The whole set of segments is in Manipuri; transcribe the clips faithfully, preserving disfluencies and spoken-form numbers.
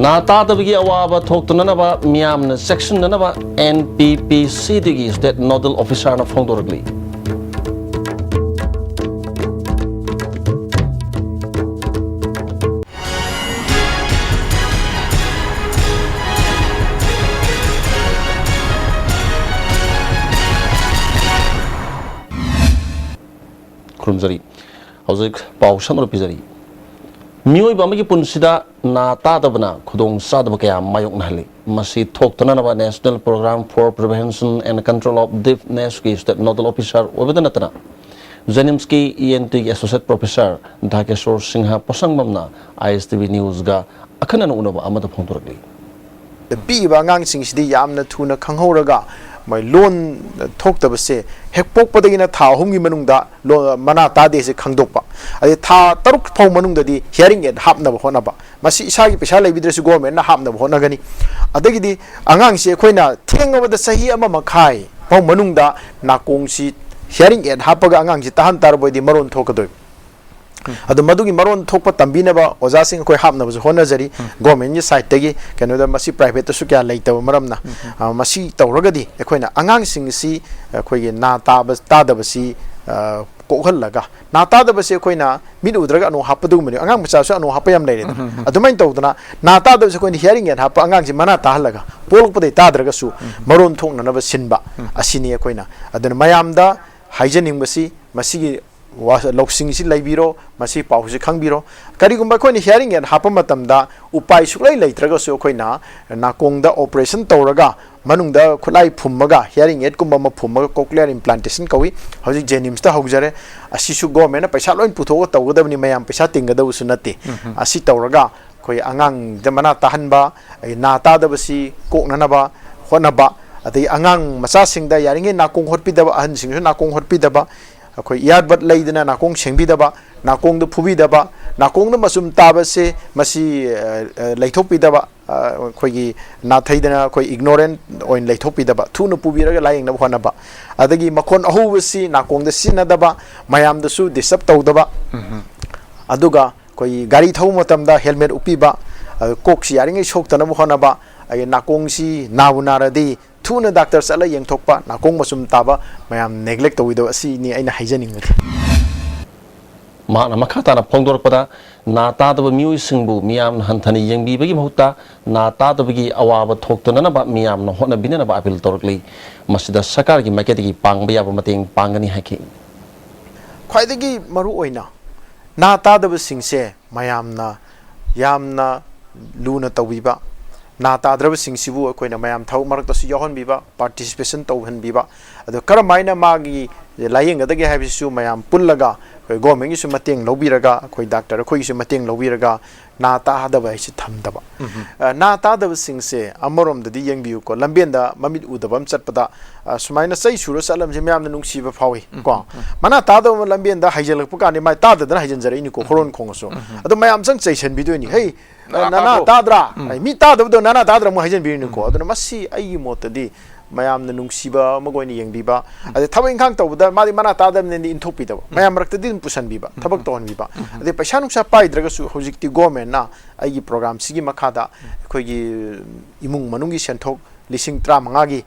ꯅꯥ ꯇꯥꯗꯕꯒꯤ ꯑꯋꯥꯕ ꯊꯣꯛꯇꯅꯅꯕ ꯃꯤꯌꯥꯝꯅ ꯆꯦꯛꯁꯤꯟꯅꯅꯕ ꯑꯦꯟ ꯄꯤ ꯄꯤ ꯁꯤꯗꯒꯤ ꯁ꯭ꯇꯦꯠ ꯅꯣꯗꯜ ꯑꯣꯐꯤꯁꯥꯔꯅ ꯐꯣꯡꯗꯣꯔꯛꯂꯤ꯫ ꯈꯨꯔꯨꯝꯖꯔꯤ꯫ ꯍꯧꯖꯤꯛ ꯄꯥꯎ ꯁꯝꯂꯞ ꯄꯤꯖꯔꯤ꯫ ꯃꯤꯑꯣꯏꯕ ꯑꯃꯒꯤ ꯄꯨꯟꯁꯤꯗ ꯅꯥ ꯇꯥꯗꯕꯅ ꯈꯨꯗꯣꯡ ꯆꯥꯗꯕ ꯀꯌꯥ ꯃꯥꯌꯣꯛꯅꯍꯜꯂꯤ꯫ ꯃꯁꯤ ꯊꯣꯛꯇꯅꯅꯕ National Program for Prevention and Control of Deafness ꯀꯤ ꯁ꯭ꯇꯦꯠ ꯅꯣꯗꯜ ꯑꯣꯐꯤꯁꯥꯔ ꯑꯣꯏꯕꯗ ꯅꯠꯇꯅ, JNIMS ꯀꯤ E N T ꯒꯤ ꯑꯦꯁꯣꯁꯤꯌꯦꯠ ꯄ꯭ꯔꯣꯐꯦꯁꯥꯔ ꯙꯥꯀꯦꯁꯣꯔ ꯁꯤꯡꯍ ꯄꯣꯁꯪꯕꯝꯅ I S T V News ꯒ ꯑꯈꯟꯅꯅ ꯎꯅꯕ ꯑꯃꯗ ꯐꯣꯡꯗꯣꯔꯛꯂꯤ꯫ ꯄꯤꯛꯏꯕ ꯑꯉꯥꯡꯁꯤꯡꯁꯤꯗꯤ ꯌꯥꯝꯅ ꯊꯨꯅ ꯈꯪꯍꯧꯔꯒ ꯃꯣꯏ ꯂꯣꯟ ꯊꯣꯛꯇꯕꯁꯦ ꯍꯦꯛ ꯄꯣꯛꯄꯗꯒꯤꯅ ꯊꯥ ꯑꯍꯨꯝꯒꯤ ꯃꯅꯨꯡꯗ ꯂꯣ-, ꯃꯅꯥ ꯇꯥꯗꯦꯁꯦ ꯈꯪꯗꯣꯛꯄ, ꯑꯗꯩ ꯊꯥ ꯇꯔꯨꯛ ꯐꯥꯎ ꯃꯅꯨꯡꯗꯗꯤ hearing aid ꯍꯥꯞꯅꯕ ꯍꯣꯠꯅꯕ, ꯃꯁꯤ ꯏꯁꯥꯒꯤ ꯄꯩꯁꯥ ꯂꯩꯕꯤꯗ꯭ꯔꯁꯨ ꯒꯣꯔꯃꯦꯟꯅ ꯍꯥꯞꯅꯕ ꯍꯣꯠꯅꯒꯅꯤ꯫ ꯑꯗꯒꯤꯗꯤ ꯑꯉꯥꯡꯁꯤ ꯑꯩꯈꯣꯏꯅ ꯊꯦꯡꯉꯕꯗ ꯆꯍꯤ ꯑꯃ ꯃꯈꯥꯏ ꯐꯥꯎ ꯃꯅꯨꯡꯗ ꯅꯥꯀꯣꯡꯁꯤ hearing aid ꯍꯥꯞꯄꯒ ꯑꯉꯥꯡꯁꯤ ꯇꯥꯍꯟ ꯇꯥꯔꯕ ꯑꯣꯏꯗꯤ ꯃꯔꯣꯟ ꯊꯣꯛꯀꯗꯣꯏꯕ꯫ ꯑꯗꯣ ꯃꯗꯨꯒꯤ ꯃꯔꯣꯟ ꯊꯣꯛꯄ ꯇꯝꯕꯤꯅꯕ ꯑꯣꯖꯥꯁꯤꯡ ꯑꯩꯈꯣꯏ ꯍꯥꯞꯅꯕꯁꯨ ꯍꯣꯠꯅꯖꯔꯤ꯫ ꯎꯝ꯫ ꯒꯣꯔꯃꯦꯟꯒꯤ ꯁꯥꯏꯠꯇꯒꯤ, ꯀꯩꯅꯣꯗ, ꯃꯁꯤ ꯄ꯭ꯔꯥꯏꯚꯦꯠꯇꯁꯨ ꯀꯌꯥ ꯂꯩꯇꯕ ꯃꯔꯝꯅ, ꯎꯝ꯫ ꯑ, ꯃꯁꯤ ꯇꯧꯔꯒꯗꯤ ꯑꯩꯈꯣꯏꯅ ꯑꯉꯥꯡꯁꯤꯡ ꯑꯁꯤ ꯑꯩꯈꯣꯏꯒꯤ ꯅꯥ ꯇꯥꯕ, ꯇꯥꯗꯕꯁꯤ, ꯑ, ꯀꯣꯛꯍꯜꯂꯒ, ꯅꯥ ꯇꯥꯗꯕꯁꯤ ꯑꯩꯈꯣꯏꯅ ꯃꯤꯠ ꯎꯗ꯭ꯔꯒ ꯑꯅꯣ ꯍꯥꯞꯄꯗꯨꯒꯨꯝꯕꯅꯤ꯫ ꯑꯉꯥꯡ ꯃꯆꯥꯁꯨ ꯑꯅꯣ ꯍꯥꯞꯄ ꯌꯥꯝ ꯂꯩꯔꯦꯗꯅ꯫ ꯎꯝ, ꯎꯝ, ꯎꯝ꯫ ꯑꯗꯨꯃꯥꯏꯅ ꯇꯧꯗꯅ ꯅꯥ ꯇꯥꯗꯕꯁꯤ ꯑꯩꯈꯣꯏꯅ hearing aid ꯍꯥꯞꯄ ꯑꯉꯥꯡꯁꯤ ꯃꯅꯥ ꯇꯥꯍꯜꯂꯒ ꯄꯣꯛꯂꯛꯄꯗꯩ ꯇꯥꯗ꯭ꯔꯒꯁꯨ ꯎꯝ꯫ ꯃꯔꯣꯟ ꯊꯣꯛꯅꯅꯕ ꯁꯤꯟꯕ ꯎꯝ꯫ ꯑꯁꯤꯅꯤ ꯑꯩꯈꯣꯏꯅ꯫ ꯑꯗꯨꯅ ꯃꯌꯥꯝꯗ ꯍꯥꯏꯖꯅꯤꯡꯕꯁꯤ ꯃꯁꯤꯒꯤ ꯋꯥ-, ꯂꯧꯁꯤꯡꯁꯤ ꯂꯩꯕꯤꯔꯣ, ꯃꯁꯤ ꯄꯥꯎꯁꯤ ꯈꯪꯕꯤꯔꯣ꯫ ꯀꯔꯤꯒꯨꯝꯕ ꯑꯩꯈꯣꯏꯅ hearing aid ꯍꯥꯞꯄ ꯃꯇꯝꯗ ꯎꯄꯥꯏ ꯁꯨꯛꯂꯩ ꯂꯩꯇ꯭ꯔꯒꯁꯨ ꯑꯩꯈꯣꯏꯅ ꯅꯥꯀꯣꯡꯗ operation ꯇꯧꯔꯒ ꯃꯅꯨꯡꯗ ꯈꯨꯠꯂꯥꯏ ꯐꯨꯝꯃꯒ hearing aid ꯀꯨꯝꯕ ꯑꯃ ꯐꯨꯝꯃꯒ cochlear implantation ꯀꯧꯏ꯫ ꯍꯧꯖꯤꯛ JNIMS ꯇ ꯍꯧꯖꯔꯦ꯫ ꯑꯁꯤꯁꯨ ꯒꯣꯔꯃꯦꯟꯅ ꯄꯩꯁꯥ ꯂꯣꯏ ꯄꯨꯊꯣꯛꯑꯒ ꯇꯧꯒꯗꯕꯅꯤ, ꯃꯌꯥꯝ ꯄꯩꯁꯥ ꯇꯤꯡꯒꯗꯕꯁꯨ ꯅꯠꯇꯦ꯫ ꯎꯝ, ꯎꯝ꯫ ꯑꯁꯤ ꯇꯧꯔꯒ ꯑꯩꯈꯣꯏ ꯑꯉꯥꯡꯗ ꯃꯅꯥ ꯇꯥꯍꯟꯕ, ꯑꯩ ꯅꯥ ꯇꯥꯗꯕꯁꯤ ꯀꯣꯛꯅꯅꯕ ꯍꯣꯠꯅꯕ, ꯑꯗꯒꯤ ꯑꯉꯥꯡ ꯃꯆꯥꯁꯤꯡꯗ ꯌꯥꯔꯤꯉꯩ ꯅꯥꯀꯣꯡ ꯍꯣꯠꯄꯤꯗꯕ, ꯑꯍꯟꯁꯤꯡꯁꯨ ꯅꯥꯀꯣꯡ ꯍꯣꯠꯄꯤꯗꯕ, ꯑꯩꯈꯣꯏ earbud ꯂꯩꯗꯅ ꯅꯥꯀꯣꯡ ꯁꯦꯡꯕꯤꯗꯕ, ꯅꯥꯀꯣꯡꯗ ꯐꯨꯕꯤꯗꯕ, ꯅꯥꯀꯣꯡꯗ ꯃꯆꯨꯝ ꯇꯥꯕꯁꯦ ꯃꯁꯤ, ꯑ, ꯑ, ꯂꯩꯊꯣꯛꯄꯤꯗꯕ, ꯑ, ꯑꯩꯈꯣꯏꯒꯤ ꯅꯥꯊꯩꯗꯅ ꯑꯩꯈꯣꯏ ignorant ꯑꯣꯏꯅ ꯂꯩꯊꯣꯛꯄꯤꯗꯕ, ꯊꯨꯅ ꯄꯨꯕꯤꯔꯒ ꯂꯥꯌꯦꯡꯅꯕ ꯍꯣꯠꯅꯕ, ꯑꯗꯒꯤ ꯃꯈꯣꯟ ꯑꯍꯧꯕꯁꯤ ꯅꯥꯀꯣꯡꯗ ꯁꯤꯖꯤꯟꯅꯗꯕ, ꯃꯌꯥꯝꯗꯁꯨ disturb ꯇꯧꯗꯕ, ꯎꯝ꯫ ꯑꯗꯨꯒ ꯑꯩꯈꯣꯏꯒꯤ ꯒꯥꯔꯤ ꯊꯧꯕ ꯃꯇꯝꯗ helmet ꯎꯞꯄꯤꯕ, ꯑꯗꯨ ꯀꯣꯛꯁꯤ ꯌꯥꯔꯤꯉꯩ ꯁꯣꯛꯇꯅꯕ ꯍꯣꯠꯅꯕ, ꯑꯩ ꯅꯥꯀꯣꯡꯁꯤ ꯅꯥꯕꯨ ꯅꯥꯔꯗꯤ ꯊꯨꯅ ꯗꯥꯛꯇꯔ ꯆꯠꯂ ꯌꯦꯡꯊꯣꯛꯄ, ꯅꯥꯀꯣꯡ ꯃꯆꯨꯝ ꯇꯥꯕ ꯃꯌꯥꯝ neglect ꯇꯧꯕꯤꯗꯕ, ꯑꯁꯤꯅꯤ ꯑꯩꯅ ꯍꯥꯏꯖꯅꯤꯡꯕꯗꯤ꯫ ꯃꯍꯥꯛꯅ ꯃꯈꯥ ꯇꯥꯅ ꯐꯣꯡꯗꯣꯔꯛꯄꯗ, ꯅꯥ ꯇꯥꯗꯕ ꯃꯤꯑꯣꯏꯁꯤꯡꯕꯨ ꯃꯤꯌꯥꯝꯅ ꯍꯟꯊꯅ ꯌꯦꯡꯕꯤꯕꯒꯤ ꯃꯍꯨꯠꯇ ꯅꯥ ꯇꯥꯗꯕꯒꯤ ꯑꯋꯥꯕ ꯊꯣꯛꯇꯅꯅꯕ ꯃꯤꯌꯥꯝꯅ ꯍꯣꯠꯅꯕꯤꯅꯅꯕ ꯑꯥꯄꯤꯜ ꯇꯧꯔꯛꯂꯤ꯫ ꯃꯁꯤꯗ ꯁꯔꯀꯥꯔꯒꯤ ꯃꯥꯏꯀꯩꯗꯒꯤ ꯄꯥꯡꯕ ꯌꯥꯕ ꯃꯇꯦꯡ ꯄꯥꯡꯒꯅꯤ ꯍꯥꯏꯈꯤ꯫ ꯈ꯭ꯋꯥꯏꯗꯒꯤ ꯃꯔꯨ ꯑꯣꯏꯅ ꯅꯥ ꯇꯥꯗꯕꯁꯤꯡꯁꯦ ꯃꯌꯥꯝꯅ ꯌꯥꯝꯅ ꯂꯨꯅ ꯇꯧꯕꯤꯕ, ꯅꯥ ꯇꯥꯗ꯭ꯔꯕꯁꯤꯡꯁꯤꯕꯨ ꯑꯩꯈꯣꯏꯅ ꯃꯌꯥꯝ ꯊꯕꯛ ꯃꯔꯛꯇꯁꯨ ꯌꯥꯎꯍꯟꯕꯤꯕ, participation ꯇꯧꯍꯟꯕꯤꯕ, ꯑꯗꯣ ꯀꯔꯝ ꯍꯥꯏꯅ ꯃꯥꯒꯤ ꯂꯥꯌꯦꯡꯒꯗꯒꯦ ꯍꯥꯏꯕꯁꯤꯁꯨ ꯃꯌꯥꯝ ꯄꯨꯜꯂꯒ ꯑꯩꯈꯣꯏ government ꯀꯤꯁꯨ ꯃꯇꯦꯡ ꯂꯧꯕꯤꯔꯒ, ꯑꯩꯈꯣꯏ ꯗꯥꯛꯇꯔ ꯑꯩꯈꯣꯏꯒꯤꯁꯨ ꯃꯇꯦꯡ ꯂꯧꯕꯤꯔꯒ ꯅꯥ ꯇꯥꯗꯕ ꯍꯥꯏꯁꯤ ꯊꯝꯗꯕ꯫ ꯑ, ꯅꯥ ꯇꯥꯗꯕꯁꯤꯡꯁꯦ ꯑꯃꯔꯣꯝꯗꯗꯤ ꯌꯦꯡꯕꯤꯌꯨꯀꯣ, ꯂꯝꯕꯦꯟꯗ ꯃꯃꯤꯠ ꯎꯗꯕ ꯑꯃ ꯆꯠꯄꯗ, ꯑ, ꯁꯨꯃꯥꯏꯅ ꯆꯩ ꯁꯨꯔ ꯆꯠꯂꯝꯁꯦ ꯃꯌꯥꯝꯅ ꯅꯨꯡꯁꯤꯕ ꯐꯥꯎꯏ ꯀꯣ꯫ ꯃꯅꯥ ꯇꯥꯗꯕ ꯑꯃ ꯂꯝꯕꯦꯟꯗ ꯍꯥꯏꯖꯤꯜꯂꯛꯄ ꯀꯥꯟꯗ ꯃꯥꯏ ꯇꯥꯗꯗꯅ ꯍꯥꯏꯖꯤꯟꯖꯔꯛꯏꯅꯤꯀꯣ, ꯍꯣꯔꯣꯟ ꯈꯣꯡꯉꯁꯨ꯫ ꯑꯗꯣ ꯃꯌꯥꯝ ꯆꯪ ꯆꯩꯁꯟꯕꯤꯗꯣꯏꯅꯤ, "ꯍꯩ, ꯅꯅꯥ ꯅꯅꯥ ꯇꯥꯕ꯭ꯔꯣ?" ꯇꯥꯗ꯭ꯔꯥ?" ꯎꯝ꯫ ꯑꯩ, ꯃꯤ ꯇꯥꯗꯕꯗꯣ ꯅꯅꯥ ꯇꯥꯗ꯭ꯔꯥ ꯑꯃꯨꯛ ꯍꯥꯏꯖꯤꯟꯕꯤꯔꯤꯅꯤꯀꯣ꯫ ꯑꯗꯨꯅ ꯃꯁꯤ ꯑꯩꯒꯤ ꯃꯣꯠꯇꯗꯤ ꯃꯌꯥꯝꯅ ꯅꯨꯡꯁꯤꯕ ꯑꯃꯒ ꯑꯣꯏꯅ ꯌꯦꯡꯕꯤꯕ, ꯑꯗꯩ ꯊꯕꯛ ꯏꯪꯈꯥꯡ ꯇꯧꯕꯗ ꯃꯥꯗꯤ ꯃꯅꯥ ꯇꯥꯗꯕꯅꯤꯅ ꯏꯟꯊꯣꯛꯄꯤꯗꯕ, ꯃꯌꯥꯝ ꯃꯔꯛꯇꯗꯤ ꯑꯗꯨꯝ ꯄꯨꯁꯟꯕꯤꯕ, ꯊꯕꯛ ꯇꯧꯍꯟꯕꯤꯕ꯫ ꯑꯗꯩ ꯄꯩꯁꯥ ꯅꯨꯡꯁꯥ ꯄꯥꯏꯗ꯭ꯔꯒꯁꯨ ꯍꯧꯖꯤꯛꯇꯤ government ꯅ ꯑꯩꯒꯤ program ꯁꯤꯒꯤ ꯃꯈꯥꯗ ꯑꯩꯈꯣꯏꯒꯤ ꯏꯃꯨꯡ ꯃꯅꯨꯡꯒꯤ ꯁꯦꯟꯊꯣꯛ ꯂꯤꯁꯤꯡ ꯇꯔꯥꯃꯉꯥꯒꯤ,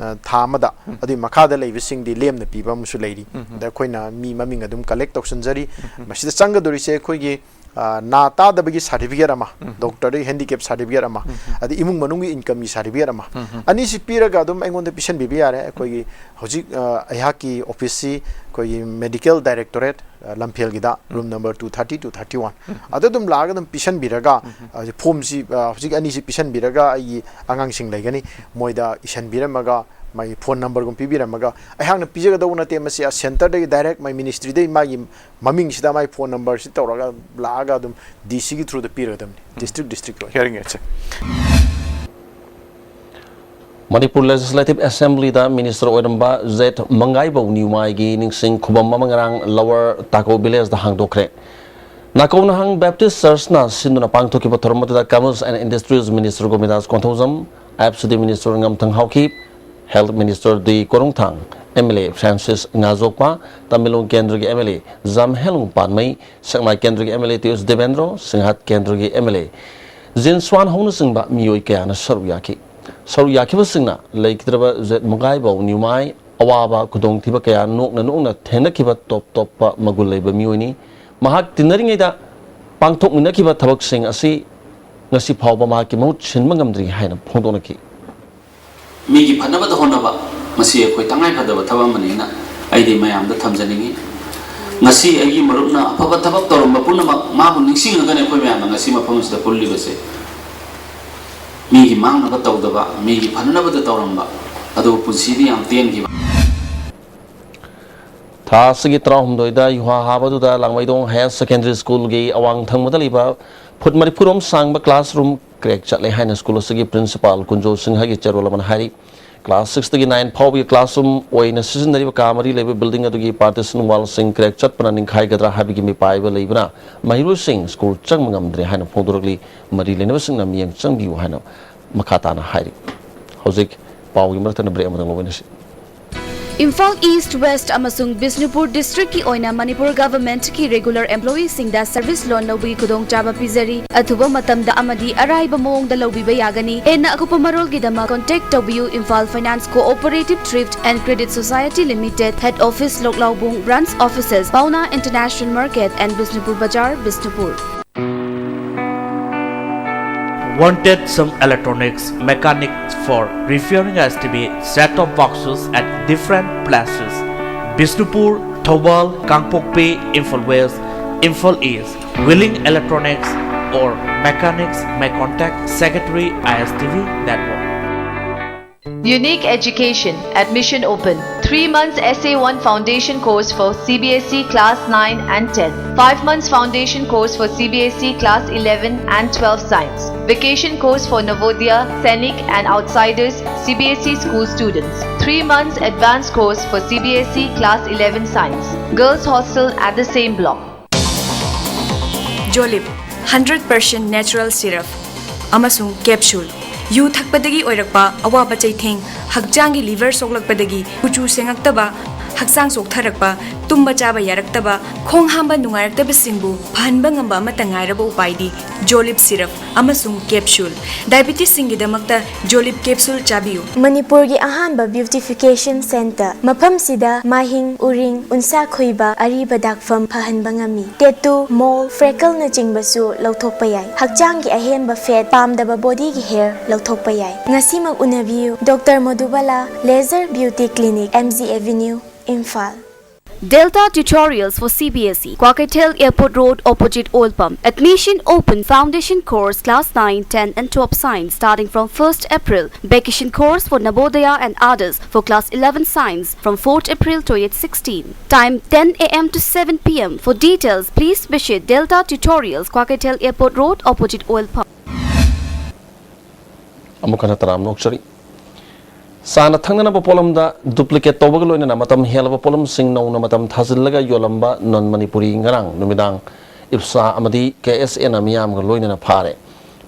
ꯑ, ꯊꯥ ꯑꯃꯗ, ꯑꯗꯨꯒꯤ ꯃꯈꯥꯗ ꯂꯩꯕꯁꯤꯡꯗꯤ ꯂꯦꯝꯅ ꯄꯤꯕ ꯑꯃꯁꯨ ꯂꯩꯔꯤ꯫ ꯑꯗ ꯑꯩꯈꯣꯏꯅ ꯃꯤ ꯃꯃꯤꯡ ꯑꯗꯨꯝ collect ꯇꯧꯁꯟꯖꯔꯤ꯫ ꯃꯁꯤꯗ ꯆꯪꯒꯗꯧꯔꯤꯁꯦ ꯑꯩꯈꯣꯏꯒꯤ, ꯑ, ꯅꯥ ꯇꯥꯗꯕꯒꯤ certificate ꯑꯃ, doctor ꯗꯒꯤ handicap certificate ꯑꯃ, ꯑꯗꯩ ꯏꯃꯨꯡ ꯃꯅꯨꯡꯒꯤ income ꯒꯤ certificate ꯑꯃ, ꯑꯅꯤꯁꯤ ꯄꯤꯔꯒ ꯑꯗꯨꯝ ꯑꯩꯉꯣꯟꯗ ꯄꯤꯁꯟꯕꯤꯕ ꯌꯥꯔꯦ꯫ ꯑꯩꯈꯣꯏꯒꯤ ꯍꯧꯖꯤꯛ, ꯑ, ꯑꯩꯍꯥꯛꯀꯤ office ꯁꯤ ꯑꯩꯈꯣꯏꯒꯤ medical directorate, ꯑ, ꯂꯝꯐꯦꯜꯒꯤꯗ, room number two thirty, two thirty one꯫ ꯑꯗꯨ ꯑꯗꯨꯝ ꯂꯥꯛꯑꯒ ꯑꯗꯨꯝ ꯄꯤꯁꯟꯕꯤꯔꯒ, ꯑ, form ꯁꯤ, ꯑ, ꯍꯧꯖꯤꯛ ꯑꯅꯤꯁꯤ ꯄꯤꯁꯟꯕꯤꯔꯒ ꯑꯩꯒꯤ ꯑꯉꯥꯡꯁꯤꯡ ꯂꯩꯒꯅꯤ, ꯃꯣꯏꯗ ꯏꯁꯟꯕꯤꯔꯝꯃꯒ, ꯃꯥꯒꯤ phone number ꯒꯨꯝꯕ ꯄꯤꯕꯤꯔꯝꯃꯒ, ꯑꯩꯍꯥꯛꯅ ꯄꯤꯖꯒꯗꯧꯕ ꯅꯠꯇꯦ, ꯃꯁꯤ ꯑ centre ꯗꯒꯤ direct ꯃꯥꯏ ministry ꯗꯒꯤ ꯃꯥꯒꯤ ꯃꯃꯤꯡꯁꯤꯗ ꯃꯥꯏ phone number ꯁꯤ ꯇꯧꯔꯒ ꯂꯥꯛꯑꯒ ꯑꯗꯨꯝ D C ꯒꯤ through ꯗ ꯄꯤꯔꯒꯗꯕꯅꯤ, district district ꯀꯤ ꯑꯣꯏꯅ꯫ Hearing aid ꯁꯦ꯫ ꯃꯅꯤꯄꯨꯔ Legislative Assembly ꯗ Minister ꯑꯣꯏꯔꯝꯕ ꯖꯦꯠ ꯃꯪꯒꯥꯏꯕꯧ ꯅ꯭ꯌꯨꯃꯥꯏꯒꯤ ꯅꯤꯡꯁꯤꯡ ꯈꯨꯕꯝ ꯑꯃ ꯉꯔꯥꯡ Lower ꯇꯥꯀꯣ village ꯗ ꯍꯥꯡꯗꯣꯛꯈ꯭ꯔꯦ꯫ ꯅꯥꯀꯧꯅꯍꯥꯡ Baptist Church ꯅ ꯁꯤꯟꯗꯨꯅ ꯄꯥꯡꯊꯣꯛꯈꯤꯕ ꯊꯧꯔꯝ ꯑꯗꯨꯗ Commerce and Industries Minister ꯒꯣꯕꯤꯟꯗꯥꯁ Konthoujam, F C D Minister ꯉꯝꯊꯪ ꯍꯥꯎꯈꯤꯞ, Health Minister D ꯀꯣꯔꯨꯡꯊꯥꯡ, M L A Francis ꯉꯥꯖꯣꯛꯄ, Tamenglong ꯀꯦꯟꯗ꯭ꯔꯒꯤ M L A ꯖꯥꯝꯍꯦꯂꯨꯡ ꯄꯥꯟꯃꯩ, ꯁꯦꯛꯃꯥꯏ ꯀꯦꯟꯗ꯭ꯔꯒꯤ M L A ꯇꯤꯌꯨꯁ ꯗꯦꯕꯦꯟꯗ꯭ꯔꯣ, ꯁꯤꯡꯍꯥꯠ ꯀꯦꯟꯗ꯭ꯔꯒꯤ M L A ꯖꯤꯟ ꯁ꯭ꯋꯥꯟ ꯍꯧꯅꯆꯤꯡꯕ ꯃꯤꯑꯣꯏ ꯀꯌꯥꯅ ꯁꯔꯨꯛ ꯌꯥꯈꯤ꯫ ꯁꯔꯨꯛ ꯌꯥꯈꯤꯕꯁꯤꯡꯅ ꯂꯩꯈꯤꯗ꯭ꯔꯕ ꯖꯦꯠ ꯃꯨꯒꯥꯏꯕꯧ ꯅ꯭ꯌꯨꯃꯥꯏ ꯑꯋꯥꯕ ꯈꯨꯗꯣꯡꯊꯤꯕ ꯀꯌꯥ ꯅꯣꯛꯅ ꯅꯣꯛꯅ ꯊꯦꯡꯅꯈꯤꯕ ꯇꯣꯞ ꯇꯣꯞꯄ ꯃꯒꯨꯟ ꯂꯩꯕ ꯃꯤꯑꯣꯏꯅꯤ꯫ ꯃꯍꯥꯛ ꯇꯤꯟꯅꯔꯤꯉꯩꯗ ꯄꯥꯡꯊꯣꯛꯃꯤꯟꯅꯈꯤꯕ ꯊꯕꯛꯁꯤꯡ ꯑꯁꯤ ꯉꯁꯤ ꯐꯥꯎꯕ ꯃꯍꯥꯛꯀꯤ ꯃꯍꯨꯠ ꯁꯤꯟꯕ ꯉꯝꯗ꯭ꯔꯤ ꯍꯥꯏꯅ ꯐꯣꯡꯗꯣꯛꯅꯈꯤ꯫ ꯃꯤꯒꯤ ꯐꯅꯕꯗ ꯍꯣꯠꯅꯕ, ꯃꯁꯤ ꯑꯩꯈꯣꯏ ꯇꯉꯥꯏ ꯐꯗꯕ ꯊꯕꯛ ꯑꯃꯅꯤꯅ ꯑꯩꯗꯤ ꯃꯌꯥꯝꯗ ꯊꯝꯖꯅꯤꯡꯏ꯫ ꯉꯁꯤ ꯑꯩꯒꯤ ꯃꯔꯨꯞꯅ ꯑꯐꯕ ꯊꯕꯛ ꯇꯧꯔꯝꯕ ꯄꯨꯝꯅꯃꯛ ꯃꯥꯕꯨ ꯅꯤꯡꯁꯤꯡꯉꯒꯅꯤ ꯑꯩꯈꯣꯏ ꯃꯌꯥꯝꯅ ꯉꯁꯤ ꯃꯐꯝ ꯑꯁꯤꯗ ꯄꯨꯜꯂꯤꯕꯁꯦ꯫ ꯃꯤꯒꯤ ꯃꯥꯡꯅꯕ ꯇꯧꯗꯕ, ꯃꯤꯒꯤ ꯐꯅꯅꯕꯗ ꯇꯧꯔꯝꯕ, ꯑꯗꯨꯕꯨ ꯄꯨꯟꯁꯤꯗꯤ ꯌꯥꯝ ꯇꯦꯟꯈꯤꯕ꯫ ꯊꯥ ꯑꯁꯤꯒꯤ ꯇꯔꯥꯍꯨꯝꯗꯣꯏꯗ ꯌꯨꯍꯥ ꯍꯥꯕꯗꯨꯗ ꯂꯥꯡꯃꯩꯗꯣꯡ ꯍꯥꯌꯔ ꯁꯦꯀꯦꯟꯗꯔꯤ ꯁ꯭ꯀꯨꯜꯒꯤ ꯑꯋꯥꯡ ꯊꯪꯕꯗ ꯂꯩꯕ ꯐꯨꯠ ꯃꯔꯤꯐꯨꯔꯣꯝ ꯁꯥꯡꯕ ꯀ꯭ꯂꯥꯁꯔꯨꯝ ꯀ꯭ꯔꯦꯛ ꯆꯠꯂꯦ ꯍꯥꯏꯅ ꯁ꯭ꯀꯨꯜ ꯑꯁꯤꯒꯤ ꯄ꯭ꯔꯤꯟꯁꯤꯄꯥꯜ ꯀꯨꯟꯖꯣ ꯁꯤꯡꯍꯒꯤ ꯆꯦꯔꯣꯜ ꯑꯃꯅ ꯍꯥꯏꯔꯤ꯫ ꯀ꯭ꯂꯥꯁ ꯁꯤꯛꯁꯇꯒꯤ ꯅꯥꯏꯟ ꯐꯥꯎꯕꯒꯤ ꯀ꯭ꯂꯥꯁꯔꯨꯝ ꯑꯣꯏꯅ ꯁꯤꯖꯤꯟꯅꯔꯤꯕ ꯀꯥ ꯃꯔꯤ ꯂꯩꯕ ꯕꯤꯜꯗꯤꯡ ꯑꯗꯨꯒꯤ ꯄꯥꯔꯇꯤꯁꯟ ꯋꯥꯜꯁꯤꯡ ꯀ꯭ꯔꯦꯛ ꯆꯠꯄꯅ ꯅꯤꯡꯈꯥꯏꯒꯗ꯭ꯔꯥ ꯍꯥꯏꯕꯒꯤ ꯃꯤꯄꯥꯏꯕ ꯂꯩꯕꯅ ꯃꯍꯩꯔꯣꯏꯁꯤꯡ ꯁ꯭ꯀꯨꯜ ꯆꯪꯕ ꯉꯝꯗ꯭ꯔꯦ ꯍꯥꯏꯅ ꯐꯣꯡꯗꯣꯔꯛꯂꯤ꯫ ꯃꯔꯤ ꯂꯩꯅꯕꯁꯤꯡꯅ ꯃꯤꯠꯌꯦꯡ ꯆꯪꯕꯤꯌꯨ ꯍꯥꯏꯅ ꯃꯈꯥ ꯇꯥꯅ ꯍꯥꯏꯔꯤ꯫ ꯍꯧꯖꯤꯛ ꯄꯥꯎꯒꯤ ꯃꯔꯛꯇꯅ ꯕ꯭ꯔꯦꯛ ꯑꯃꯇꯪ ꯂꯧꯃꯤꯟꯅꯁꯤ꯫ ꯏꯝꯐꯥꯜ ꯏꯁ꯭ꯠ, ꯋꯦꯁ꯭ꯠ ꯑꯃꯁꯨꯡ ꯕꯤꯁꯅꯨꯄꯨꯔ ꯗꯤꯁꯇ꯭ꯔꯤꯛꯀꯤ ꯑꯣꯏꯅ ꯃꯅꯤꯄꯨꯔ ꯒꯚꯔꯟꯃꯦꯟꯠꯀꯤ ꯔꯤꯒꯨꯂꯔ ꯑꯦꯝꯄ꯭ꯂꯣꯌꯤꯁꯤꯡꯗ ꯁꯔꯚꯤꯁ ꯂꯣꯟ ꯂꯧꯕꯒꯤ ꯈꯨꯗꯣꯡꯆꯥꯕ ꯄꯤꯖꯔꯤ꯫ ꯑꯊꯨꯕ ꯃꯇꯝꯗ ꯑꯃꯗꯤ ꯑꯔꯥꯏꯕ ꯃꯑꯣꯡꯗ ꯂꯧꯕꯤꯕ ꯌꯥꯒꯅꯤ꯫ ꯍꯦꯟꯅ ꯑꯀꯨꯞꯄ ꯃꯔꯣꯜꯒꯤꯗꯃꯛ ꯀꯣꯟꯇꯦꯛ ꯇꯧꯕꯤꯌꯨ, Imphal finance cooperative thrift and credit society limited, head office Loklaobung, branch offices ꯄꯥꯎꯅꯥ international market and Bishnupur Bazar, Bishnupur. Wanted some electronics mechanics for repairing S T V set-top boxes at different places: Bishnupur, Thoubal, Kangpokpi, Imphal West, Imphal East. Willing electronics or mechanics may contact Secretary I S T V Network. Unique Education, admission open. Three months S A one foundation course for C B S E class nine and ten. Five months foundation course for C B S E class eleven and twelve science. Vacation course for Navodaya, Sainik and outsiders C B S E school students. Three months advanced course for C B S E class eleven science. Girls hostel at the same block. ꯖꯣꯂꯤꯞ ꯍꯟꯗ꯭ꯔꯦꯠ ꯄꯥꯔꯁꯦꯟꯠ ꯅꯦꯆꯔꯦꯜ ꯁꯤꯔꯞ ꯑꯃꯁꯨꯡ ꯀꯦꯞꯁꯨꯜ꯫ ꯌꯨ ꯊꯛꯄꯗꯒꯤ ꯑꯣꯏꯔꯛꯄ ꯑꯋꯥꯕ ꯆꯩꯊꯦꯡ, ꯍꯛꯆꯥꯡꯒꯤ ꯂꯤꯚꯔ ꯁꯣꯛꯂꯛꯄꯗꯒꯤ ꯀꯨꯆꯨ ꯁꯦꯡꯉꯛꯇꯕ, ꯍꯛꯆꯥꯡ ꯆꯣꯛꯊꯔꯛꯄ, ꯇꯨꯝꯕ ꯆꯥꯕ ꯌꯥꯔꯛꯇꯕ, ꯈꯣꯡ ꯍꯥꯝꯕ ꯅꯨꯡꯉꯥꯏꯔꯛꯇꯕꯁꯤꯡꯕꯨ ꯐꯍꯟꯕ ꯉꯝꯕ ꯑꯃꯠꯇ ꯉꯥꯏꯔꯕ ꯎꯄꯥꯏꯗꯤ ꯖꯣꯂꯤꯞ ꯁꯤꯔꯞ ꯑꯃꯁꯨꯡ ꯀꯦꯞꯁꯨꯜ꯫ ꯗꯥꯏꯕꯤꯇꯤꯁꯁꯤꯡꯒꯤꯗꯃꯛꯇ ꯖꯣꯂꯤꯞ ꯀꯦꯞꯁꯨꯜ ꯆꯥꯕꯤꯌꯨ꯫ ꯃꯅꯤꯄꯨꯔꯒꯤ ꯑꯍꯥꯟꯕ ꯕ꯭ꯌꯨꯇꯤꯐꯤꯀꯦꯁꯟ ꯁꯦꯟꯇꯔ꯫ ꯃꯐꯝꯁꯤꯗ ꯃꯥꯏꯍꯤꯡ, ꯎꯔꯤꯡ, ꯎꯟꯁꯥ ꯈꯣꯏꯕ, ꯑꯔꯤꯕ ꯗꯥꯛꯐꯝ ꯐꯍꯟꯕ ꯉꯝꯃꯤ꯫ ꯇꯦꯇꯨ, ꯃꯣꯜ, ꯐ꯭ꯔꯦꯀꯜꯅꯆꯤꯡꯕꯁꯨ ꯂꯧꯊꯣꯛꯄ ꯌꯥꯏ꯫ ꯍꯛꯆꯥꯡꯒꯤ ꯑꯍꯦꯟꯕ ꯐꯦꯠ, ꯄꯥꯝꯗꯕ ꯕꯣꯗꯤꯒꯤ ꯍꯦꯌꯔ ꯂꯧꯊꯣꯛꯄ ꯌꯥꯏ꯫ ꯉꯁꯤꯃꯛ ꯎꯅꯕꯤꯌꯨ꯫ Doctor Modubala, laser beauty clinic, M G avenue, Imphal. Delta Tutorials for C B S E, Kwakeithel Airport Road, opposite Oil Pump. Admission open. Foundation course, class nine, ten and twelve science, starting from first April. Vacation course for Navodaya and others for class eleven science from fourth April twenty sixteen. Time ten a m to seven p m. For details, please visit Delta Tutorials, Kwakeithel Airport Road, opposite Oil Pump. ꯑꯃꯨꯛ ꯍꯟꯅ ꯇꯔꯥꯝꯅ ꯑꯣꯛꯆꯔꯤ꯫ ꯆꯥꯅ ꯊꯛꯅꯅꯕ ꯄꯣꯠꯂꯝꯗ duplicate ꯇꯧꯕꯒ ꯂꯣꯏꯅꯅ ꯃꯇꯝ ꯍꯦꯜꯂꯕ ꯄꯣꯠꯂꯝꯁꯤꯡ ꯅꯧꯅ ꯃꯇꯝ ꯊꯥꯖꯤꯜꯂꯒ ꯌꯣꯜꯂꯝꯕ ꯅꯟ ꯃꯅꯤꯄꯨꯔꯤ ꯉꯔꯥꯡ ꯅꯨꯃꯤꯗꯥꯡ ꯏꯞꯁꯥ ꯑꯃꯗꯤ ꯀꯦ ꯑꯦꯁ ꯑꯦꯅ ꯃꯤꯌꯥꯝꯒ ꯂꯣꯏꯅꯅ ꯐꯥꯔꯦ꯫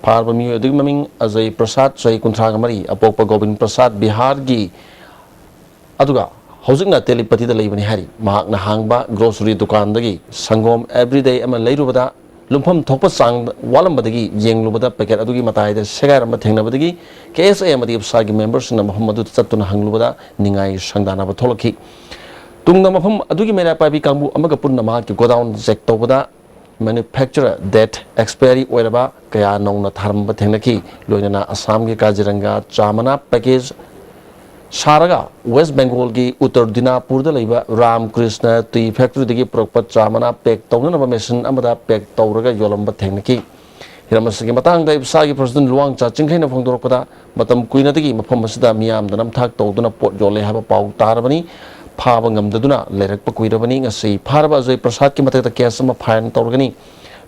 ꯐꯥꯔꯕ ꯃꯤꯑꯣꯏ ꯑꯗꯨꯒꯤ ꯃꯃꯤꯡ ꯑꯖꯌ ꯄ꯭ꯔꯁꯥꯗ, ꯆꯍꯤ ꯀꯨꯟꯊ꯭ꯔꯥꯒ ꯃꯔꯤ, ꯑꯄꯣꯛꯄ ꯒꯣꯕꯤꯟ ꯄ꯭ꯔꯁꯥꯗ, ꯕꯤꯍꯥꯔꯒꯤ, ꯑꯗꯨꯒ ꯍꯧꯖꯤꯛꯅ ꯇꯦꯂꯤꯄꯇꯤꯗ ꯂꯩꯕꯅꯤ ꯍꯥꯏꯔꯤ꯫ ꯃꯍꯥꯛꯅ ꯍꯥꯡꯕ grocery ꯗꯨꯀꯥꯟꯗꯒꯤ ꯁꯪꯒꯣꯝ Everyday ꯑꯃ ꯂꯩꯔꯨꯕꯗ ꯂꯨꯝꯐꯝ ꯊꯣꯛꯄ ꯆꯥꯡ ꯋꯥꯠꯂꯝꯕꯗꯒꯤ ꯌꯦꯡꯂꯨꯕꯗ packet ꯑꯗꯨꯒꯤ ꯃꯇꯥꯏꯗ ꯁꯦꯒꯥꯏꯔꯝꯕ ꯊꯦꯡꯅꯕꯗꯒꯤ ꯀꯦ ꯑꯦꯁ ꯑꯦ ꯑꯃꯗꯤ ꯏꯞꯁꯥꯒꯤ memberꯁꯤꯡꯅ ꯃꯐꯝ ꯑꯗꯨꯗ ꯆꯠꯇꯨꯅ ꯍꯪꯂꯨꯕꯗ ꯅꯤꯡꯉꯥꯏ ꯁꯪꯗꯥꯅꯕ ꯊꯣꯛꯂꯛꯈꯤ꯫ ꯇꯨꯡꯗ ꯃꯐꯝ ꯑꯗꯨꯒꯤ ꯃꯩꯔꯥ ꯄꯥꯏꯕꯤ ꯀꯥꯡꯕꯨ ꯑꯃꯒ ꯄꯨꯟꯅ ꯃꯍꯥꯛꯀꯤ godown check ꯇꯧꯕꯗ manufacture date expiry ꯑꯣꯏꯔꯕ ꯀꯌꯥ ꯅꯧꯅ ꯊꯥꯔꯝꯕ ꯊꯦꯡꯅꯈꯤ꯫ ꯂꯣꯏꯅꯅ ꯑꯁꯥꯝꯒꯤ ꯀꯥꯖꯤꯔꯪꯒꯥ ꯆꯥ ꯃꯅꯥ package ꯁꯥꯔꯒ ꯋꯦꯁ ꯕꯦꯡꯒꯣꯜꯒꯤ ꯎꯠꯇꯔ ꯗꯤꯅꯥꯄꯨꯔꯗ ꯂꯩꯕ ꯔꯥꯝ ꯀ꯭ꯔꯤꯁꯅ ꯇꯤ factoryꯗꯒꯤ ꯄꯨꯔꯛꯄ ꯆꯥ ꯃꯅꯥ pack ꯇꯧꯅꯅꯕ machine ꯑꯃꯗ pack ꯇꯧꯔꯒ ꯌꯣꯜꯂꯝꯕ ꯊꯦꯡꯅꯈꯤ꯫ ꯍꯤꯔꯝ ꯑꯁꯤꯒꯤ ꯃꯇꯥꯡꯗ ꯏꯞꯁꯥꯒꯤ president ꯂꯨꯋꯥꯡꯆꯥ ꯆꯤꯡꯈꯩꯅ ꯐꯣꯡꯗꯣꯔꯛꯄꯗ, ꯃꯇꯝ ꯀꯨꯏꯅꯗꯒꯤ ꯃꯐꯝ ꯑꯁꯤꯗ ꯃꯤꯌꯥꯝꯗ ꯅꯝꯊꯥꯛ ꯇꯧꯗꯨꯅ ꯄꯣꯠ ꯌꯣꯜꯂꯦ ꯍꯥꯏꯕ ꯄꯥꯎ ꯇꯥꯔꯕꯅꯤ꯫ ꯐꯥꯕ ꯉꯝꯗꯗꯨꯅ ꯂꯩꯔꯛꯄ ꯀꯨꯏꯔꯕꯅꯤ꯫ ꯉꯁꯤ ꯐꯥꯔꯕ ꯑꯖꯌ ꯄ꯭ꯔꯁꯥꯗꯀꯤ ꯃꯊꯛꯇ case ꯑꯃ file ꯇꯧꯔꯒꯅꯤ꯫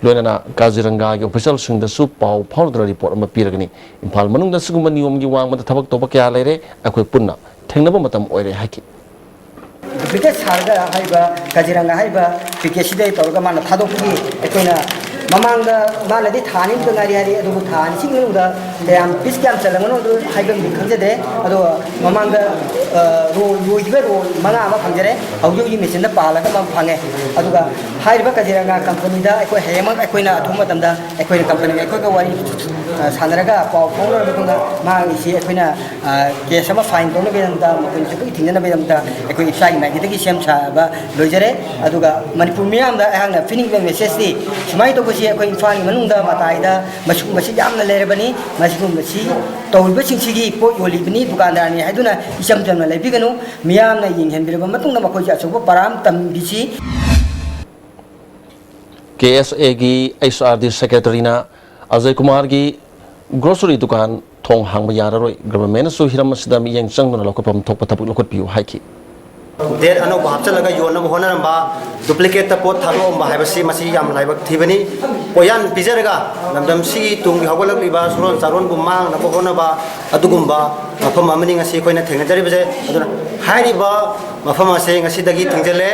ꯂꯣꯏꯅꯅ ꯀꯥꯖꯤꯔꯪꯒꯥꯒꯤ officialꯁꯤꯡꯗꯁꯨ ꯄꯥꯎ ꯐꯥꯎꯅꯗꯨꯅ report ꯑꯃ ꯄꯤꯔꯒꯅꯤ꯫ ꯏꯝꯐꯥꯜ ꯃꯅꯨꯡꯗ ꯁꯤꯒꯨꯝꯕ ꯅꯤꯌꯣꯝꯒꯤ ꯋꯥꯡꯃꯗ ꯊꯕꯛ ꯇꯧꯕ ꯀꯌꯥ ꯂꯩꯔꯦ꯫ ꯑꯩꯈꯣꯏ ꯄꯨꯟꯅ ꯊꯦꯡꯅꯕ ꯃꯇꯝ ꯑꯣꯏꯔꯦ ꯍꯥꯏꯈꯤ꯫ Duplicate ꯁꯥꯔꯒ ꯍꯥꯏꯔꯤꯕ ꯀꯥꯖꯤꯔꯪꯒ ꯍꯥꯏꯔꯤꯕ ꯄꯦꯀꯦꯠꯁꯤꯗ ꯇꯧꯔꯒ ꯃꯥꯅ ꯊꯥꯗꯣꯛꯄꯒꯤ ꯑꯩꯈꯣꯏꯅ ꯃꯃꯥꯡꯗ ꯃꯥꯅꯗꯤ ꯊꯥ ꯑꯅꯤꯃꯨꯛꯇ ꯉꯥꯏꯔꯤ ꯍꯥꯏꯔꯤ, ꯑꯗꯨꯕꯨ ꯊꯥ ꯑꯅꯤꯁꯤꯒꯤ ꯃꯅꯨꯡꯗ ꯀꯌꯥꯝ ꯄꯤꯁ ꯀꯌꯥꯝ ꯆꯜꯂꯝꯒꯅꯣ ꯑꯗꯨ ꯍꯥꯏꯕꯝꯗꯤ ꯈꯪꯖꯗꯦ꯫ ꯑꯗꯣ ꯃꯃꯥꯡꯗ, ꯑ, ꯔꯣꯜ ꯂꯣꯏꯈꯤꯕ ꯔꯣꯜ ꯃꯉꯥ ꯑꯃ ꯐꯪꯖꯔꯦ꯫ ꯍꯧꯖꯤꯛ ꯍꯧꯖꯤꯛ ꯃꯦꯆꯤꯟꯗ ꯄꯥꯜꯂꯒ ꯑꯃ ꯐꯪꯉꯦ꯫ ꯑꯗꯨꯒ ꯍꯥꯏꯔꯤꯕ ꯀꯖꯤꯔꯪꯒꯥ ꯀꯝꯄꯅꯤꯗ ꯑꯩꯈꯣꯏ ꯍꯌꯦꯡꯃꯛ ꯑꯩꯈꯣꯏꯅ ꯑꯊꯨꯕ ꯃꯇꯝꯗ ꯑꯩꯈꯣꯏꯅ ꯀꯝꯄꯅꯤꯒ ꯑꯩꯈꯣꯏꯒ ꯋꯥꯔꯤ, ꯑ, ꯁꯥꯟꯅꯔꯒ ꯄꯥꯎ ꯐꯥꯎꯅꯔꯕ ꯃꯇꯨꯡꯗ ꯃꯥꯒꯤꯁꯤ ꯑꯩꯈꯣꯏꯅ, ꯑ, ꯀꯦꯁ ꯑꯃ ꯐꯥꯏꯟ ꯇꯧꯅꯕꯒꯤꯗꯃꯛꯇ, ꯃꯈꯣꯏꯅ ꯊꯕꯛ ꯊꯤꯡꯅꯅꯕꯒꯤꯗꯃꯛꯇ ꯑꯩꯈꯣꯏ ꯏꯁꯥꯒꯤ ꯃꯥꯏꯀꯩꯗꯒꯤ ꯁꯦꯝ ꯁꯥꯕ ꯂꯣꯏꯖꯔꯦ꯫ ꯑꯗꯨꯒ ꯃꯅꯤꯄꯨꯔ ꯃꯤꯌꯥꯝꯗ ꯑꯩꯍꯥꯛꯅ ꯄꯤꯅꯤꯡꯕ ꯃꯦꯁꯦꯖꯇꯤ ꯁꯨꯃꯥꯏꯅ ꯇꯧꯕꯁꯤ ꯑꯩꯈꯣꯏ ꯏꯝꯐꯥꯜꯒꯤ ꯃꯅꯨꯡꯗ ꯃꯇꯥꯏꯗ ꯃꯁꯤꯒꯨꯝꯕꯁꯤ ꯌꯥꯝꯅ ꯂꯩꯔꯕꯅꯤ꯫ ꯃꯁꯤꯒꯨꯝꯕꯁꯤ ꯇꯧꯔꯤꯕꯁꯤꯡꯁꯤꯒꯤ ꯄꯣꯠ ꯌꯣꯜꯂꯤꯕꯅꯤ, ꯗꯨꯀꯥꯟꯗꯥꯔꯅꯤ ꯍꯥꯏꯗꯨꯅ ꯏꯆꯝ ꯆꯝꯅ ꯂꯩꯕꯤꯒꯅꯨ꯫ ꯃꯤꯌꯥꯝꯅ ꯌꯦꯡꯍꯟꯕꯤꯔꯕ ꯃꯇꯨꯡꯗ ꯃꯈꯣꯏꯁꯦ ꯑꯆꯧꯕ ꯄꯔꯥ ꯑꯃ ꯇꯝꯕꯤꯁꯤ꯫ ꯀꯦ ꯑꯦꯁ ꯑꯦꯒꯤ H R D ꯁꯦꯀ꯭ꯔꯦꯇꯔꯤꯅ Ajay ꯀꯨꯃꯥꯔꯒꯤ grocery ꯗꯨꯀꯥꯟ ꯊꯣꯡ ꯍꯥꯡꯕ ꯌꯥꯔꯔꯣꯏ, ꯒꯚꯔꯟꯃꯦꯟꯠꯅꯁꯨ ꯍꯤꯔꯝ ꯑꯁꯤꯗ ꯃꯤꯠꯌꯦꯡ ꯆꯪꯗꯨꯅ ꯂꯧꯈꯠꯐꯝ ꯊꯣꯛꯄ ꯊꯕꯛ ꯂꯧꯈꯠꯄꯤꯌꯨ ꯍꯥꯏꯈꯤ꯫ ꯗꯦꯠ ꯑꯅꯧꯕ ꯍꯥꯞꯆꯤꯜꯂꯒ ꯌꯣꯟꯅꯕ ꯍꯣꯠꯅꯔꯝꯕ, ꯗꯨꯄ꯭ꯂꯤꯀꯦꯠꯇ ꯄꯣꯠ ꯊꯥꯗꯣꯛꯑꯝꯕ ꯍꯥꯏꯕꯁꯤ ꯃꯁꯤ ꯌꯥꯝ ꯂꯥꯏꯕꯛ ꯊꯤꯕꯅꯤ꯫ ꯄꯣꯠꯌꯥꯟ ꯄꯤꯖꯔꯒ ꯂꯝꯗꯝꯁꯤꯒꯤ ꯇꯨꯡꯒꯤ ꯍꯧꯒꯠꯂꯛꯂꯤꯕ ꯁꯨꯔꯣꯟ ꯆꯥꯔꯣꯟꯕꯨ ꯃꯥꯡꯅꯕ ꯍꯣꯠꯅꯕ ꯑꯗꯨꯒꯨꯝꯕ ꯃꯐꯝ ꯑꯃꯅꯤ ꯉꯁꯤ ꯑꯩꯈꯣꯏꯅ ꯊꯦꯡꯅꯖꯔꯤꯕꯁꯦ꯫ ꯑꯗꯨꯅ ꯍꯥꯏꯔꯤꯕ ꯃꯐꯝ ꯑꯁꯦ ꯉꯁꯤꯗꯒꯤ ꯊꯤꯡꯖꯤꯜꯂꯦ꯫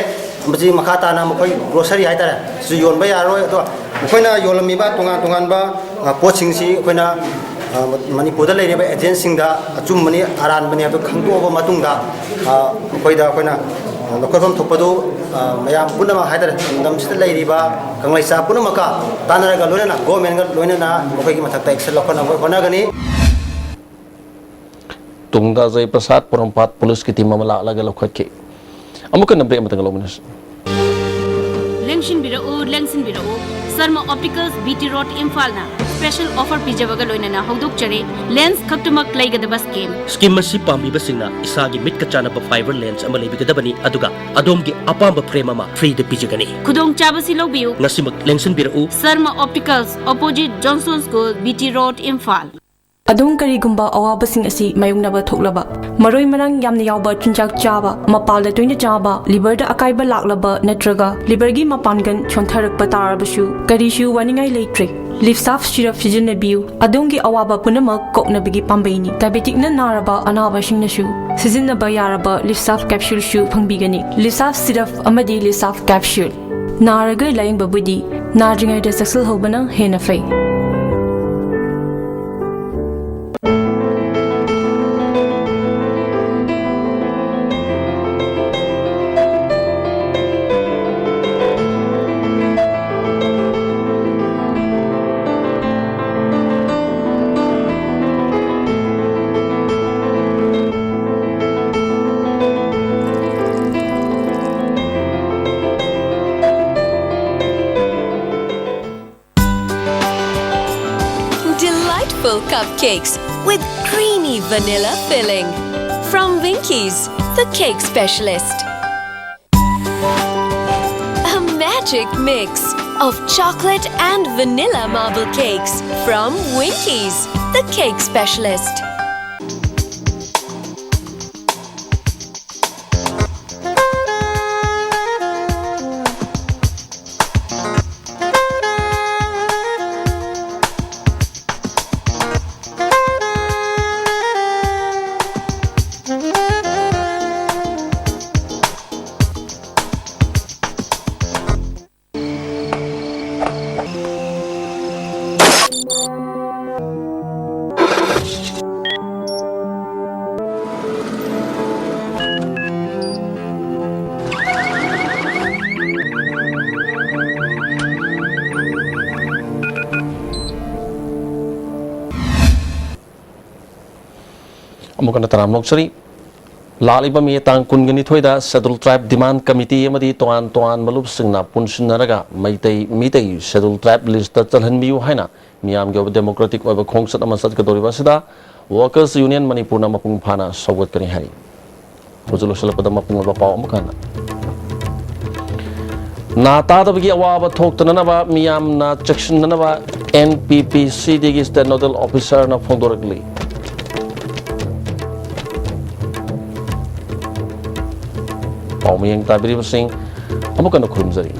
ꯃꯁꯤ ꯃꯈꯥ ꯇꯥꯅ ꯃꯈꯣꯏ ꯒ꯭ꯔꯣꯁꯔꯤ ꯍꯥꯏꯇꯥꯔꯦ, ꯁꯤꯁꯨ ꯌꯣꯟꯕ ꯌꯥꯔꯔꯣꯏ꯫ ꯑꯗꯣ ꯑꯩꯈꯣꯏꯅ ꯌꯣꯜꯂꯝꯃꯤꯕ ꯇꯣꯉꯥꯟ ꯇꯣꯉꯥꯟꯕ, ꯑ, ꯄꯣꯠꯁꯤꯡꯁꯤ ꯑꯩꯈꯣꯏꯅ, ꯑ, ꯃꯅꯤꯄꯨꯔꯗ ꯂꯩꯔꯤꯕ ꯑꯦꯖꯦꯟꯁꯤꯡꯗ ꯑꯆꯨꯝꯕꯅꯤ ꯑꯔꯥꯟꯕꯅꯤ ꯍꯥꯏꯕꯗꯨ ꯈꯪꯗꯣꯛꯑꯕ ꯃꯇꯨꯡꯗ, ꯑ, ꯑꯩꯈꯣꯏꯗ ꯑꯩꯈꯣꯏꯅ, ꯑ, ꯂꯧꯈꯠꯐꯝ ꯊꯣꯛꯄꯗꯨ, ꯑ, ꯃꯌꯥꯝ ꯄꯨꯝꯅꯃꯛ ꯍꯥꯏꯇꯥꯔꯦ, ꯂꯝꯗꯝꯁꯤꯗ ꯂꯩꯔꯤꯕ ꯀꯪꯂꯩꯆꯥ ꯄꯨꯝꯅꯃꯛꯀ ꯇꯥꯟꯅꯔꯒ, ꯂꯣꯏꯅꯅ ꯒꯣꯔꯃꯦꯟꯒ ꯂꯣꯏꯅꯅ ꯃꯈꯣꯏꯒꯤ ꯃꯊꯛꯇ ꯑꯦꯛꯁꯟ ꯂꯧꯈꯠꯅꯕ ꯍꯣꯠꯅꯒꯅꯤ꯫ ꯇꯨꯡꯗ ꯑꯖꯌ ꯄ꯭ꯔꯁꯥꯗ ꯄꯣꯔꯣꯝꯄꯥꯠ ꯄꯨꯂꯤꯁꯀꯤ ꯇꯤꯝ ꯑꯃ ꯂꯥꯛꯂꯒ ꯂꯧꯈꯠꯈꯤ꯫ ꯑꯃꯨꯛ ꯍꯟꯅ ꯕ꯭ꯔꯦꯛ ꯑꯃꯇꯪ ꯂꯧꯃꯤꯟꯅꯁꯤ꯫ ꯂꯦꯡꯁꯤꯟꯕꯤꯔꯛꯎ, ꯂꯦꯡꯁꯤꯟꯕꯤꯔꯛꯎ꯫ Sharma optics B T road ꯏꯝꯐꯥꯜꯅ ꯁ꯭ꯄꯦꯁꯦꯜ ꯑꯣꯐꯔ ꯄꯤꯖꯕꯒ ꯂꯣꯏꯅꯅ ꯍꯧꯗꯣꯛꯆꯔꯤ꯫ ꯂꯦꯟꯁ ꯈꯛꯇꯃꯛ ꯂꯩꯒꯗꯕ ꯁ꯭ꯀꯤꯝ꯫ ꯁ꯭ꯀꯤꯝ ꯑꯁꯤ ꯄꯥꯝꯕꯤꯕꯁꯤꯡꯅ ꯏꯁꯥꯒꯤ ꯃꯤꯠꯀ ꯆꯥꯟꯅꯕ ꯐꯥꯏꯕꯔ ꯂꯦꯟꯁ ꯑꯃ ꯂꯩꯕꯤꯒꯗꯕꯅꯤ, ꯑꯗꯨꯒ ꯑꯗꯣꯝꯒꯤ ꯑꯄꯥꯝꯕ ꯐ꯭ꯔꯦꯝ ꯑꯃ ꯐ꯭ꯔꯤꯗ ꯄꯤꯖꯒꯅꯤ꯫ ꯈꯨꯗꯣꯡꯆꯥꯕꯁꯤ ꯂꯧꯕꯤꯌꯨ꯫ ꯉꯁꯤꯃꯛ ꯂꯦꯡꯁꯤꯟꯕꯤꯔꯛꯎ꯫ Sharma optics, opposite Johnson school, B T road, Imphal. ꯑꯗꯣꯝ ꯀꯔꯤꯒꯨꯝꯕ ꯑꯋꯥꯕꯁꯤꯡ ꯑꯁꯤ ꯃꯥꯌꯣꯛꯅꯕ ꯊꯣꯛꯂꯕ, ꯃꯔꯣꯏ ꯃꯔꯥꯡ ꯌꯥꯝꯅ ꯌꯥꯎꯕ ꯆꯤꯟꯖꯥꯛ ꯆꯥꯕ, ꯃꯄꯥꯜꯗ ꯇꯣꯏꯅ ꯆꯥꯕ, ꯂꯤꯚꯔꯗ ꯑꯀꯥꯏꯕ ꯂꯥꯛꯂꯕ ꯅꯠꯇ꯭ꯔꯒ ꯂꯤꯚꯔꯒꯤ ꯃꯄꯥꯡꯒꯜ ꯁꯣꯟꯊꯔꯛꯄ ꯇꯥꯔꯕꯁꯨ ꯀꯔꯤꯁꯨ ꯋꯥꯅꯤꯡꯉꯥꯏ ꯂꯩꯇ꯭ꯔꯦ꯫ ꯂꯤꯞꯁꯥꯐ ꯁꯤꯔꯞ ꯁꯤꯖꯤꯟꯅꯕꯤꯌꯨ꯫ ꯑꯗꯣꯝꯒꯤ ꯑꯋꯥꯕ ꯄꯨꯝꯅꯃꯛ ꯀꯣꯛꯅꯕꯒꯤ ꯄꯥꯝꯕꯩꯅꯤ꯫ ꯗꯥꯏꯕꯦꯇꯤꯛꯅ ꯅꯥꯔꯕ ꯑꯅꯥꯕꯁꯤꯡꯅꯁꯨ ꯁꯤꯖꯤꯟꯅꯕ ꯌꯥꯔꯕ ꯂꯤꯞꯁꯥꯐ ꯀꯦꯞꯁꯨꯜꯁꯨ ꯐꯪꯕꯤꯒꯅꯤ꯫ ꯂꯤꯞꯁꯥꯐ ꯁꯤꯔꯞ ꯑꯃꯗꯤ ꯂꯤꯞꯁꯥꯐ ꯀꯦꯞꯁꯨꯜ꯫ ꯅꯥꯔꯒ ꯂꯥꯌꯦꯡꯕꯕꯨꯗꯤ ꯅꯥꯗ꯭ꯔꯤꯉꯩꯗ ꯆꯦꯛꯁꯤꯜꯍꯧꯕꯅ ꯍꯦꯟꯅ ꯐꯩ꯫ Delightful cupcakes with creamy vanilla filling. From Winkies, the cake specialist. A magic mix of chocolate and vanilla marble cakes from Winkies, the cake specialist. ꯑꯃꯨꯛ ꯍꯟꯅ ꯇꯔꯥꯝꯅ ꯑꯣꯛꯆꯔꯤ꯫ ꯂꯥꯛꯂꯤꯕ ꯃꯦ ꯇꯥꯡ ꯀꯨꯟꯒ ꯅꯤꯊꯣꯏꯗ Scheduled Tribe Demand Committee ꯑꯃꯗꯤ ꯇꯣꯉꯥꯟ ꯇꯣꯉꯥꯟꯕ ꯂꯨꯞꯁꯤꯡꯅ ꯄꯨꯟꯁꯤꯟꯅꯔꯒ Meitei, Meitei Scheduled Tribe list ꯆꯜꯍꯟꯕꯤꯌꯨ ꯍꯥꯏꯅ ꯃꯤꯌꯥꯝꯒꯤ ꯑꯣꯏꯕ democratic ꯑꯣꯏꯕ ꯈꯣꯡꯆꯠ ꯑꯃ ꯆꯠꯀꯗꯧꯔꯤꯕ ꯑꯁꯤꯗ Workers Union ꯃꯅꯤꯄꯨꯔꯅ ꯃꯄꯨꯡ ꯐꯥꯅ ꯁꯧꯒꯠꯀꯅꯤ ꯍꯥꯏꯔꯤ꯫ ꯍꯧꯖꯤꯛ ꯂꯣꯏꯁꯤꯜꯂꯛꯄꯗ ꯃꯄꯨꯡ ꯑꯣꯏꯕ ꯄꯥꯎ ꯑꯃꯨꯛ ꯍꯟꯅ꯫ ꯅꯥ ꯇꯥꯗꯕꯒꯤ ꯑꯋꯥꯕ ꯊꯣꯛꯇꯅꯅꯕ ꯃꯤꯌꯥꯝꯅ ꯆꯦꯛꯁꯤꯟꯅꯅꯕ N P P C D ꯒꯤ state nodal officer ꯅ ꯐꯣꯡꯗꯣꯔꯛꯂꯤ꯫ ꯄꯥꯎ ꯃꯤꯌꯦꯡ ꯇꯥꯕꯤꯔꯤꯕꯁꯤꯡ ꯑꯃꯨꯛ ꯍꯟꯅ ꯈꯨꯔꯨꯝꯖꯔꯤ꯫